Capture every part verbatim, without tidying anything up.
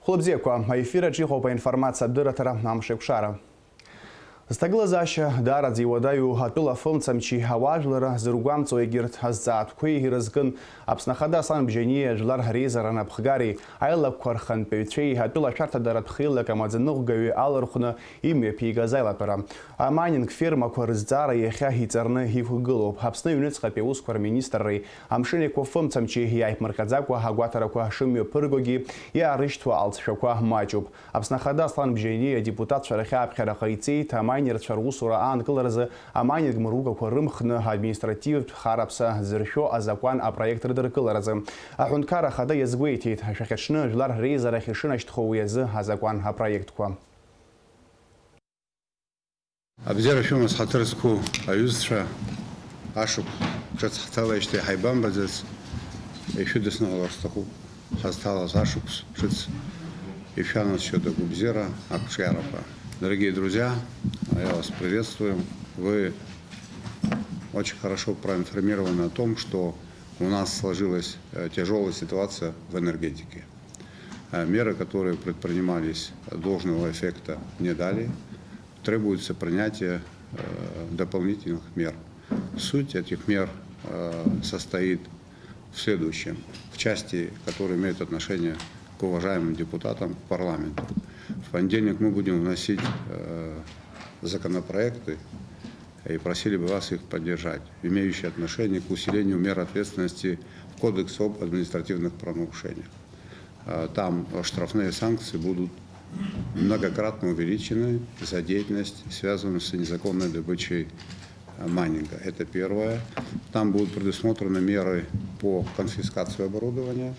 Хәылбзиақәа, аефир аҿы иҟоуп аинформациатә дырраҭара «Амшеикәшара». Зҭагылазаашьа даараӡа иуадаҩу атәыла афымцамчи ауаажәлара зыргәамҵуа егьырҭ азҵаатәқәеи ирызкын Аԥсны Ахада Аслан Бжьаниа жәлар реизара напхгареи аилакқәа рхантәаҩцәеи атәыла ашәарҭадаратә хеилак амаӡаныҟәгаҩы алархәны имҩаԥигаз аилатәара. Амайнинг фермақәа рызҵаара иахьа иҵарны иқәгылоуп. Аԥсны аҩныҵҟатәи аусқәа рминистрреи Амшын Еиқәыфымцамчи иааиԥмырҟьаӡакәа агәаҭарақәа шымҩаԥыргогьы иаарышьҭуа алҵшәақәа маҷуп. Аԥсны Ахада Аслан Бжьаниа адепутатцәа рахь ааԥхьара ҟаиҵеит амайнерцәа русура аанкыларазы амайнинг мыругақәа рымхны административтә хараԥса зыршәо азакәан апроект рыдыркыларазы. Аҳәынҭқарра Ахада иазгәеиҭеит, ашәахьаҽны жәлар реизарахь ишынашьҭхо уи азы азакәан апроектқәа. Абзиара шәымаз, ҳаҭыр зқәу аҩызцәа, ашықәс ҿыц ҳҭалеижьҭеи ҳаибамбаӡац, ишәыдысныҳәалар сҭахуп ҳазҭалаз ашықәс ҿыц ишәанасшьоит агәабзиара, ақәҿиарақәа. Дорогие друзья, я вас приветствую. Вы очень хорошо проинформированы о том, что у нас сложилась, э, тяжёлая ситуация в энергетике. Э, меры, которые предпринимались, должного эффекта не дали. Требуется принятие, э, дополнительных мер. Суть этих мер, э, состоит в следующем, в части, которая имеет отношение к уважаемым депутатам, к парламенту. В понедельник мы будем вносить, э, законопроекты и просили бы вас их поддержать, имеющие отношение к усилению мер ответственности в Кодексе об административных правонарушениях. Э, там штрафные санкции будут многократно увеличены за деятельность, связанную с незаконной добычей, э, майнинга. Это первое. Там будут предусмотрены меры по конфискации оборудования.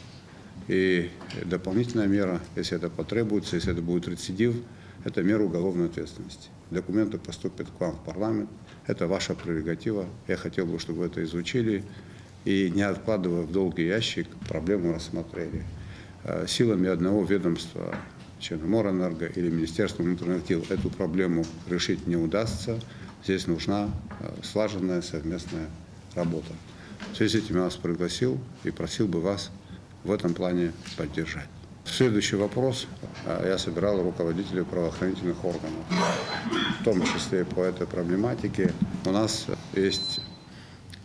И дополнительная мера, если это потребуется, если это будет рецидив, это мера уголовной ответственности. Документы поступят к вам в парламент. Это ваша прерогатива. Я хотел бы, чтобы вы это изучили и, не откладывая в долгий ящик, проблему рассмотрели. Э, силами одного ведомства, Черноморэнерго или Министерства внутренних дел, эту проблему решить не удастся. Здесь нужна, э, слаженная совместная работа. В связи с этим я вас пригласил и просил бы вас в этом плане поддержать. Следующий вопрос. Э, я собирал руководителей правоохранительных органов, в том числе и по этой проблематике. У нас есть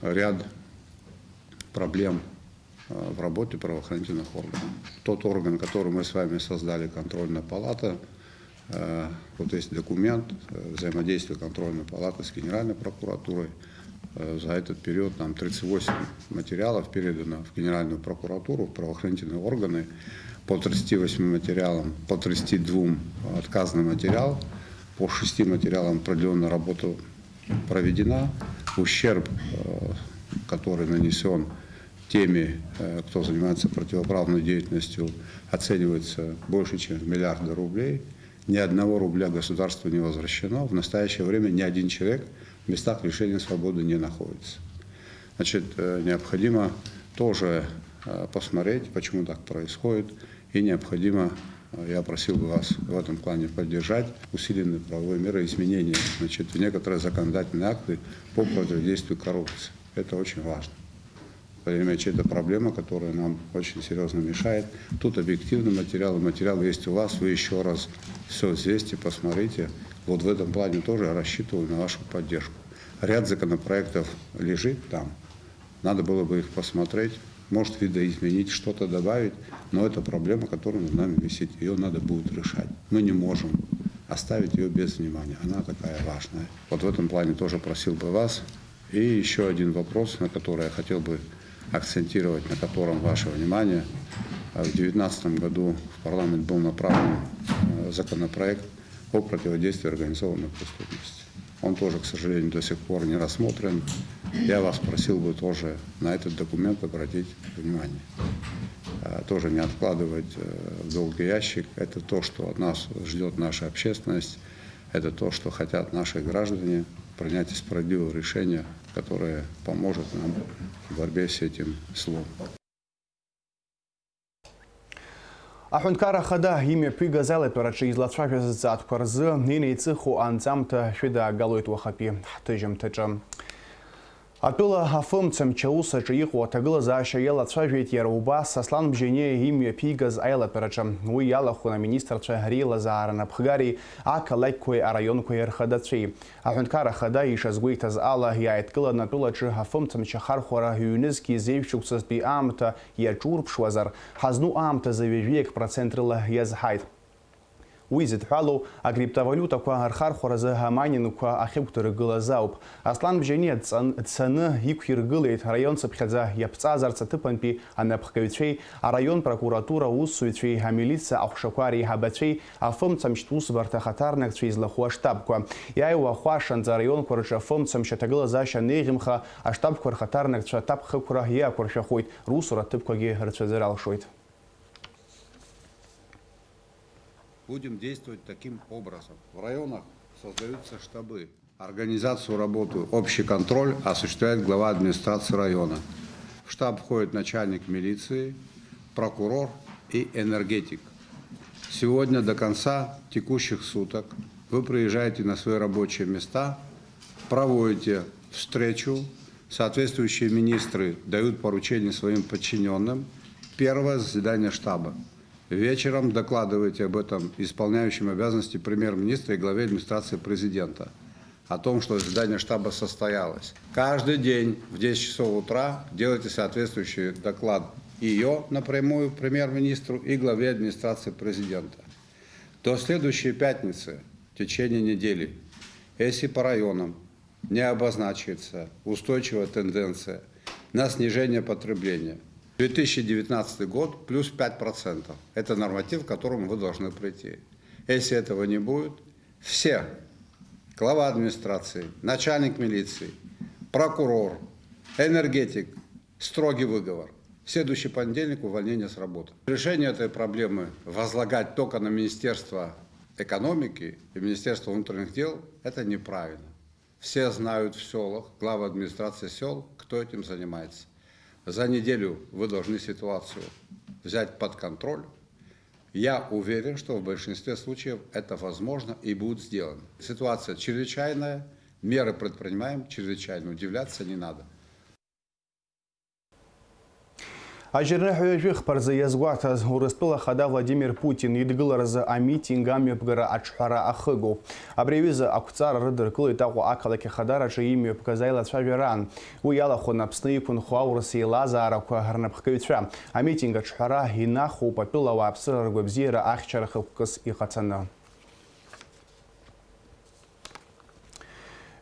ряд проблем, э, в работе правоохранительных органов. Тот орган, который мы с вами создали, контрольная палата, э, вот есть документ, э, взаимодействия контрольной палаты с Генеральной прокуратурой. Э, за этот период нам тридцать восемь материалов передано в Генеральную прокуратуру, в правоохранительные органы. По тридцати восьми материалам, по тридцати двум отказан материал, по шести материалам продлённая работа проведена. Ущерб, э, который нанесён теми, э, кто занимается противоправной деятельностью, оценивается больше, чем в миллиарды рублей. Ни одного рубля государству не возвращено. В настоящее время ни один человек в местах лишения свободы не находится. Значит, э, необходимо тоже, э, посмотреть, почему так происходит, и необходимо, э, я просил бы вас в этом плане поддержать усиленные правовые меры, изменения, значит, в некоторые законодательные акты по противодействию коррупции. Это очень важно. Владимир Ильич, это проблема, которая нам очень серьёзно мешает. Тут объективный материал, и материал есть у вас, вы ещё раз всё взвесьте, посмотрите. Вот в этом плане тоже я рассчитываю на вашу поддержку. Ряд законопроектов лежит там, надо было бы их посмотреть, может, видоизменить, что-то добавить, но это проблема, которая над нами висит, её надо будет решать. Мы не можем оставить её без внимания, она такая важная. Вот в этом плане тоже просил бы вас. И ещё один вопрос, на который я хотел бы акцентировать, на котором ваше внимание. А, в девятнадцатом году в парламент был направлен, э, законопроект о противодействии организованной преступности. Он тоже, к сожалению, до сих пор не рассмотрен. Я вас просил бы тоже на этот документ обратить внимание. А, тоже не откладывать, э, в долгий ящик. Это то, что от нас ждёт наша общественность. Это то, что хотят наши граждане, принятие справедливого решения, которое поможет нам в борьбе с этим злом. Аҳәынҭқарра Ахада имҩаԥигаз аилатәараҿы излацәажәаз зҵаатәқәа рзы инеиҵыху анҵамҭа шәыдаагалоит уахатәи ҳҭыжьымҭаҿы. Атәыла афымцамч аус аҿы иҟоу аҭагылазаашьа иалацәажәеит иара убас Аслан Бжьаниа имҩаԥигаз аилатәараҿы. Уи иалахәын аминистрцәа реилазаара напхгареи ақалақьқәеи араионқәеи рхадацәеи. Аҳәынҭқарра Ахада ишазгәеиҭаз ала, иааидкыланы атәылаҿы афымцамч ахархәара ҩнызқьи зеижә шықәсазтәи аамҭа иаҿурԥшуазар, ҳазну аамҭазы ҩажәиак процент рыла иазҳаит. Уи зыдҳәалоу акриптовалиутақәа рхархәаразы амайнингқәа ахьықәдыргылаз ауп. Аслан Бжьаниа дцан-, дцаны иқәиргылеит раион цыԥхьаӡа иаԥҵазарц аҭыԥантәи анапхгаҩцәеи, араион прокуратура аусзуҩцәеи, амилициа аҟәшақәа реиҳабацәеи, афымцамчтә усбарҭа ахаҭарнакцәа излахәу аштабқәа. Иааиуа ахәашанӡа араионқәа рҿы афымцамч аҭагылазаашьа анеиӷьымха, аштабқәа рхаҭарнакцәа аҭакԥхықәра иақәыршәахоит, русура аҭыԥқәагьы рцәаӡыр алшоит. Будем действовать таким образом. В районах создаются штабы. Организацию работы, общий контроль осуществляет глава администрации района. В штаб входит начальник милиции, прокурор и энергетик. Сегодня до конца текущих суток вы приезжаете на свои рабочие места, проводите встречу, соответствующие министры дают поручения своим подчинённым. Первое заседание штаба. Вечером докладывайте об этом исполняющим обязанности премьер-министра и главе администрации президента, о том, что заседание штаба состоялось. Каждый день в десять часов утра делайте соответствующий доклад её напрямую премьер-министру и главе администрации президента. До следующей пятницы в течение недели, если по районам не обозначится устойчивая тенденция на снижение потребления. Две тысячи девятнадцатый год плюс пять процентов. Это норматив, к которому вы должны прийти. Если этого не будет, все, глава администрации, начальник милиции, прокурор, энергетик, строгий выговор. В следующий понедельник увольнение с работы. Решение этой проблемы возлагать только на Министерство экономики и Министерство внутренних дел, это неправильно. Все знают в сёлах, главы администрации сёл, кто этим занимается. За неделю вы должны ситуацию взять под контроль. Я уверен, что в большинстве случаев это возможно и будет сделано. Ситуация чрезвычайная, меры предпринимаем чрезвычайно, удивляться не надо. Ажьырныҳәа ҩажәи хԥа рзы иазгәаҭаз, Урыстәыла Ахада Владимир Путин идгыларазы амитинг амҩаԥгара аҿҳәара ахыгоуп. Абри аҩыза ақәҵара рыдыркылеит Аҟәа ақалақь ахадараҿы имҩаԥгаз аилацәажәараан. Уи иалахәын Аԥсны иқәынхо аурыс еилазаарақәа рнапхгаҩцәа. Амитинг аҿҳәара инахәоуп атәыла ауааԥсыра ргәабзиара ахьчара хықәкыс иҟаҵаны.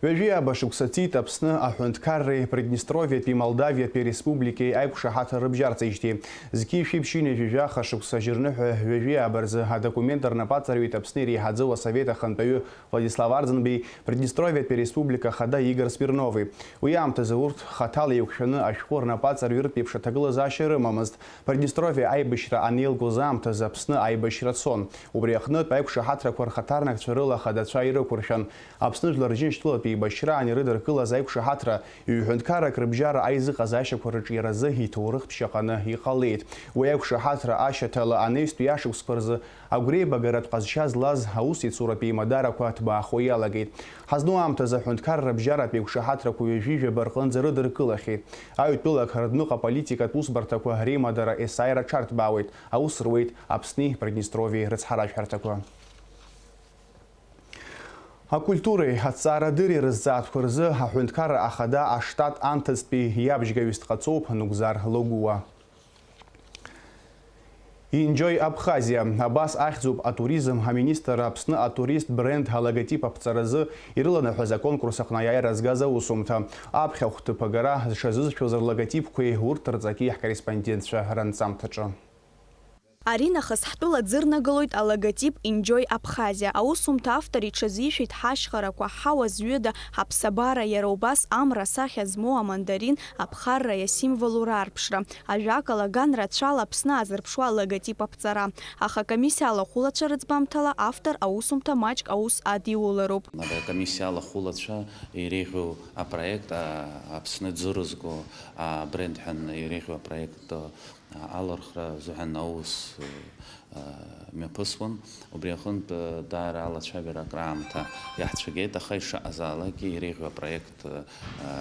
Ҩажәи ааба шықәса ҵит Аԥсны аҳәынҭқарреи Приднестровиатәи Молдавиатәи Республикеи аиқәшаҳаҭра рыбжьарҵеижьҭеи. Зқьи шәи ԥшьынҩажәи жәаха шықәса ажьырныҳәа ҩажәи ааба рзы адокумент рнапаҵаҩит Аԥсны иреиҳаӡоу асовет ахантәаҩы Владислав Арӡынбеи, Приднестровиатәи Республика Ахада Игор Смирнови. Уи аамҭазы урҭ хаҭала еиқәшәаны ашәҟәы рнапаҵаҩыртә еиԥш аҭагылазаашьа рымамызт. Приднестровиа аибашьра анеилгоз аамҭазы Аԥсны аибашьра цон. Убри аҟнытә аиқәшаҳаҭрақәа рхаҭарнакцәа рыла ахадацәа ирықәыршәан. Аԥсны Жәлар Џьынџьтәылатәи еибашьраан ирыдыркылаз аиқәшаҳаҭра ҩ-ҳәынҭқаррак рыбжьара аизыҟазаашьақәа рыҿиаразы иҭоурыхтә шьаҟаны иҟалеит. Уи аиқәшаҳаҭра ашьаҭала анаҩстәи ашықәсқәа рзы агәреибагаратә ҟазшьа злаз аусеицуратә еимадарақәа ҭбаахо иалагеит. Ҳазну аамҭазы аҳәынҭқарра рыбжьаратә еиқәшаҳаҭрақәа ҩажәи жәаба рҟынӡа рыдыркылахьеит. Аҩтәылак рыдныҟа аполитикатә усбарҭақәа реимадара есааира аҽарҭбаауеит, аус руеит Аԥсни Приднестровиеи рыцҳаражәҳәарҭақәа. Акультуреи аҭҵаарадырреи рызҵаатәқәа рзы аҳәынҭқарра ахада аштат анҭыҵтәи иабжьгаҩыс дҟаҵоуп Нугзар Логуа. Enjoy Abkhazia, абас ахьӡуп атуризм аминистр Аԥсны атурист бренд алоготип аԥҵаразы ирыланаҳәаз аконкурс аҟны аиааира згаз аусумҭа. Аԥхьахә ҭыԥ агара зҽазызшәоз рлоготипқәеи урҭ рҵаки ҳкорреспондентцәа ранҵамҭаҿы. Аринахыс ҳтәыла ӡырнагалоит алоготип Enjoy Abkhazia. Аусумҭа автор иҽазишәеит ҳашьхарақәа, ҳауа зҩыда, ҳаԥсабара, иара убас амра асахьа змоу амандарин аԥхарра иасимволу раарԥшра. Ажәакала, ган рацәала Аԥсны азырԥшуа алоготип аԥҵара. Аха акомиссиа алахәылацәа рыӡбамҭала автор аусумҭа маҷк аус адиулароуп. Акомиссиа алахәылацәа иреиӷьу апроект, а, Аԥсны ӡырызго, а, бренд ҳәа иреиӷьу апроект, а, алархра азыҳәан аус мҩаԥысуан. Убри аҟынтә даара алацәажәара акраамҭа иаҳцәагеит, аха ишаҟазаалакгьы иреиӷьу апроект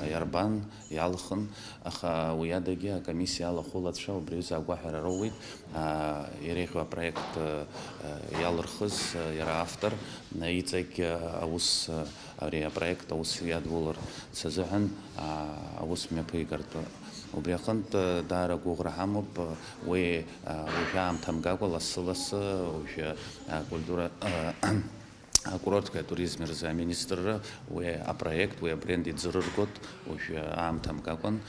иарбан, иалхын, аха уи адагьы акомиссиа алахәылацәа убри аҩыза агәаҳәара роуеит, иреиӷьу апроект иалырхыз иара автор, иҵегь аус, ари апроект аус иадуларц азыҳәан аус мҩаԥигартә. Убри аҟынтә даара гәыӷра ҳамоуп, уи уажәы аамҭа мгакәа, лассы-лассы, уажәы акультура, акурорттәи атуризм рзы аминистрра уи апроект, уи абренд иӡырыргоит, уажәы аамҭа мгакәан,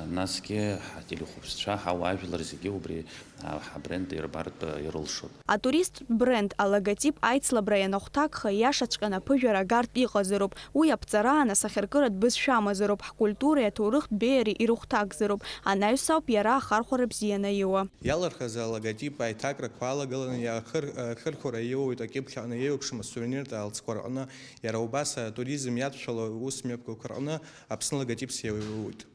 насгьы ҳателехәаԥшцәа, ҳауаажәлар зегьы убри ҳабренд ирбартә ирылшоит. Атуристтә бренд алоготип аицлабра ианахәҭакха, ииашаҵәҟьаны аԥыжәара агартә иҟазароуп. Уи аԥҵараан асахьаркыратә бызшәа амазароуп, ҳкультуреи аҭоурыхтә беиареи ирыхәҭакзароуп. Анаҩс ауп иара ахархәара бзиа анаиуа. Иалырхыз алоготип аиҭакрақәа алагаланы иахыр-, ахырхәара иоуеит, акьыԥхь аҟны еиуеиԥшым асувениртә аалцқәа рҟны, иара убас атуризм иадшәало аусмҩаԥгақәа рҟны Аԥсны логотипс иаиуеит.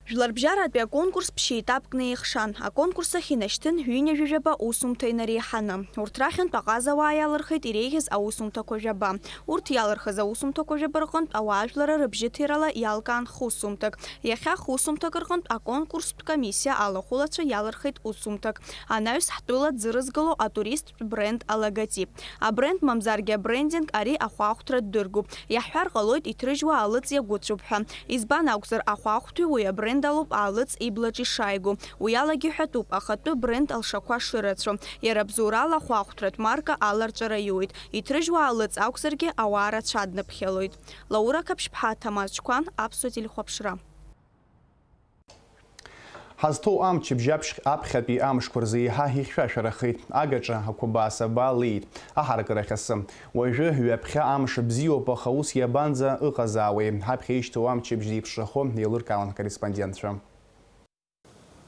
Жәларбжьаратәи аконкурс ԥшьеитапкны еихшан. Аконкурс ахь инашьҭын ҩынҩажәа жәаба усумҭа инареиҳаны. Урҭ рахьынтә аҟазауаа иалырхит иреиӷьыз аусумҭақәа жәаба. Урҭ иалырхыз аусумҭақәа жәаба рҟынтә ауаажәларра рыбжьыҭирала иалкаан хусумҭак. Иахьа хусумҭак рҟынтә аконкурстә комиссиа алахәылацәа иалырхит усумҭак. Анаҩс ҳтәыла дзырызгало атуристтә бренд алоготип. Абренд мамзаргьы абрендинг ари ахәаахәҭра ддыргоуп. Иаҳҳәар ҟалоит иҭрыжьуа алыҵ иагәыцәуп ҳәа. Избан акәзар, ахәаахәҭҩы уи абренд алоуп алыҵ иблаҿ ишааигәоу. Уи алагьы ҳәатәуп ахатәы бренд алшақәа шырацәоу. Иара абзоурала ахәаахәҭратә марка аларҵәара иуеит. Иҭрыжьуа алыҵ акәзаргьы ауаа рацәа адныԥхьалоит. Лаура Қаԥшьԥҳа, Ҭамаз Чқәан, Аԥсуа телехәаԥшра. Ҳазҭоу амчыбжь аԥшь-, аԥхьатәи амшқәа рзы еиҳа ихьшәашәарахеит, агаҿа ақәабаа-сабаа леит, аҳаракырахь асы. Уажәы ҩаԥхьа амш бзиоуп, аха ус иабанӡа ыҟазаауеи? Ҳаԥхьа ишьҭоу амчыбжь зеиԥшрахо еилыркаауан ҳкорреспондентцәа.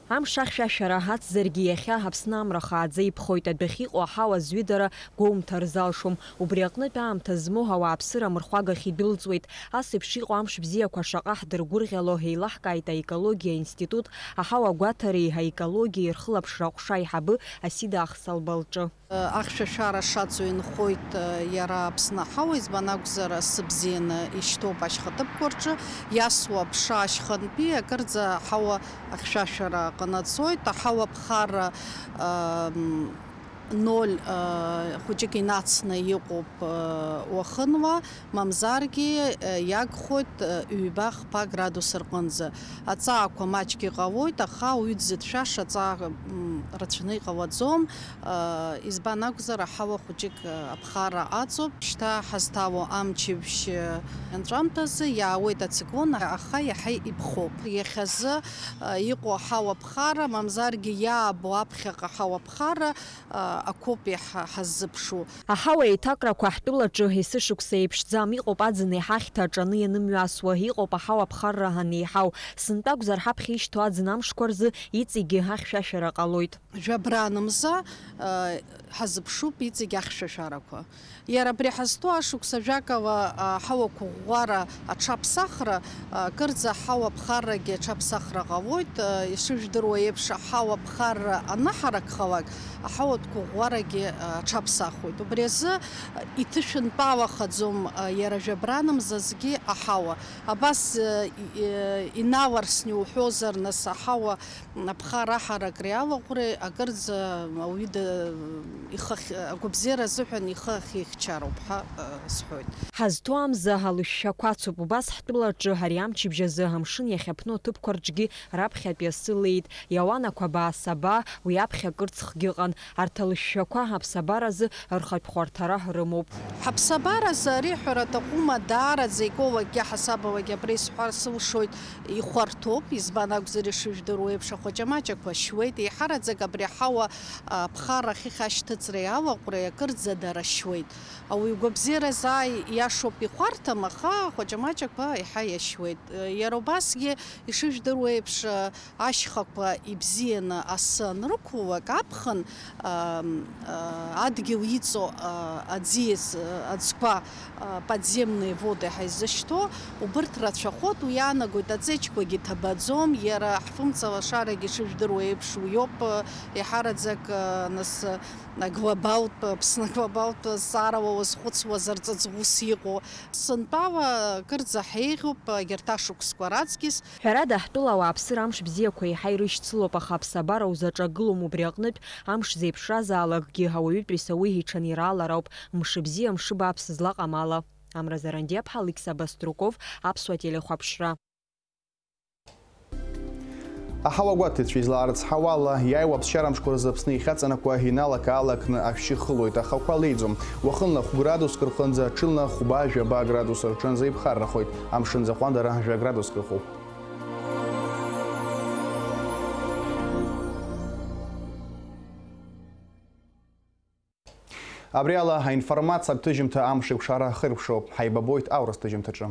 Амш ахьшәашәара ацзаргьы, иахьа Аԥсны амра хааӡа иԥхоит, адәахьы иҟоу аҳауа зҩыдара гәоумҭар залшом. Убри аҟнытә аамҭа змоу ауааԥсыра амырхәагахь идәылҵуеит. Ас еиԥш иҟоу амш бзиақәа шаҟа ҳдыргәырӷьало еилаҳкааит аекологиа аинститут аҳауа гәаҭареи аекологиеи рхылаԥшра аҟәша аиҳабы Асида Ахсалба лҿы. Ахьшәашәара шацу инхоит иара Аԥсны аҳауа, избан акәзар, асы бзианы ишьҭоуп ашьха ҭыԥқәа рҿы, иасуа аԥша ашьхантәи акырӡа аҳауа ахьшәашәара ҟанаҵоит, аҳауа ԥхара, ам, ноль, а, хәыҷык инацны иҟоуп, а, уахынла, мамзаргьы, а, иагхоит, а, ҩба-хԥа градус рҟынӡа. Аҵаақәа маҷк иҟалоит, аха уаҩы дзыцәшәаша аҵаа, м, рацәаны иҟалаӡом, а, избан акәзар, аҳауа хәыҷык, а, аԥхара аҵоуп. Шьҭа ҳазҭало амчыбжь, а, анҵәамҭазы иаауеит ациклон, аха иаҳа иԥхоуп. Иахьазы, а, иҟоу аҳауа ԥхара, мамзаргьы иаабо аԥхьаҟа аҳауа ԥхара, а, ақәоуп иаҳа ҳаззыԥшу. Аҳауа еиҭакрақәа ҳтәылаҿы есышықәса еиԥшӡам, иҟоуп аӡын еиҳа ахьҭа аҿаны ианымҩасуа, иҟоуп аҳауа ԥхарра анеиҳау. Сынтәа акәзар, ҳаԥхьа ишьҭоу аӡын амшқәа рзы иҵегьы ахьшәашәара ҟалоит. Жәабран мза, а, ҳазыԥшуп иҵегь ахьшәашәарақәа. Иара абри ҳазҭоу ашықәса жәакала аҳауа қәыӷәӷәара аҽаԥсахра, акырӡа аҳауа ԥхаррагьы аҽаԥсахра ҟалоит. Ишыжәдыруа еиԥш, аҳауа ԥхарра анаҳаракхалак, аҳауатә қәыӷәӷәарагьы аҽаԥсахуеит. Убри азы иҭышәынтәалахаӡом иара жәабран мзазгьы аҳауа. Абас иналарсны иуҳәозар, нас, аҳауа Аԥхара аҳаракреи алаӷәреи акырӡа ауаҩы да-, ихы ахь-, агәабзиара азыҳәан ихы ахьихьчароуп ҳәа, э, сҳәоит. Ҳазҭоу амза алышәшәақәа ацуп, убас ҳтәылаҿы ари амчыбжь азы амшын иахьаԥну аҭыԥқәа рҿгьы раԥхьатәи асы леит, иауан ақәабаа-сабаа, уи аԥхьа акыр ҵхгьы ыҟан, арҭ алышәшәақәа аԥсабаразы рхатә хәарҭара рымоуп. Ҳаԥсабаразы ари ҳәара аҭахума, даараӡа икоу акгьы ҳасабалагьы абра исҳәар сылшоит. Ихәарҭоуп, избан акәзар, ишыжәдыруа еиԥш, ахәаҷамаҷақәа шьуеит, еиҳараӡак абри аҳауа, а, ԥхара ахьыхь ашьҭыҵреи алаҟәреи акырӡа дара шьуеит. Ауаҩы гәабзиара заа иашоуп, ихәарҭам, аха ахәаҷамаҷақәа еиҳа иашьуеит. Иара убасгьы, ишыжәдыруа еиԥш, а, ашьхақәа ибзианы асы анрықәлак аԥхын, а, а, адгьыл иҵоу, а, аӡиас, а, аӡқәа, а, подземные воды ҳәа изышьҭоу, убырҭ рацәахоит, уи иаанагоит, аҵеџьқәагьы ҭабаӡом, иара ҳфымцалашарагьы шыжәдыруа еиԥш уиоуп, Еиҳараӡак, нас, глобалтә, Аԥсны глобалтә зҵаарала уазхәыцуазар ҵаҵӷәыс иҟоу. Сынтәала акырӡа ҳеиӷьуп егьырҭ ашықәсқәа раҵкьыс. Ҳәарада, ҳтәыла ауааԥсыра амш бзиақәа еиҳа ирышьцылоуп, аха аԥсабара узаҿагылом, убри аҟнытә, амш зеиԥшразаалакгьы ауаҩытәыҩса уи иҽанираалароуп, мшыбзиа, мшыбааԥс злаҟам ала. Амра Зарандиаԥҳа, Алықьса Баструков, Аԥсуа телехәаԥшра. Аҳауагәаҭаҩцәа излаарыцҳауа ала, иааиуа аԥсшьара мшқәа рзы Аԥсны ихьаҵанакуа иналак-аалакны ашәшьы хылоит, ахақәа леиӡом. Уахынла хә градуск рҟынӡа, ҽынла хәба-жәаба градус рҿынӡа иԥхаррахоит, амшын аӡахәандара жәа градуск ыҟоуп. Абри ала аинформациатә ҭыжьымҭа амш еиқәшара ахыркәшоуп. Ҳаибабоит аурыс ҭыжьымҭаҿы.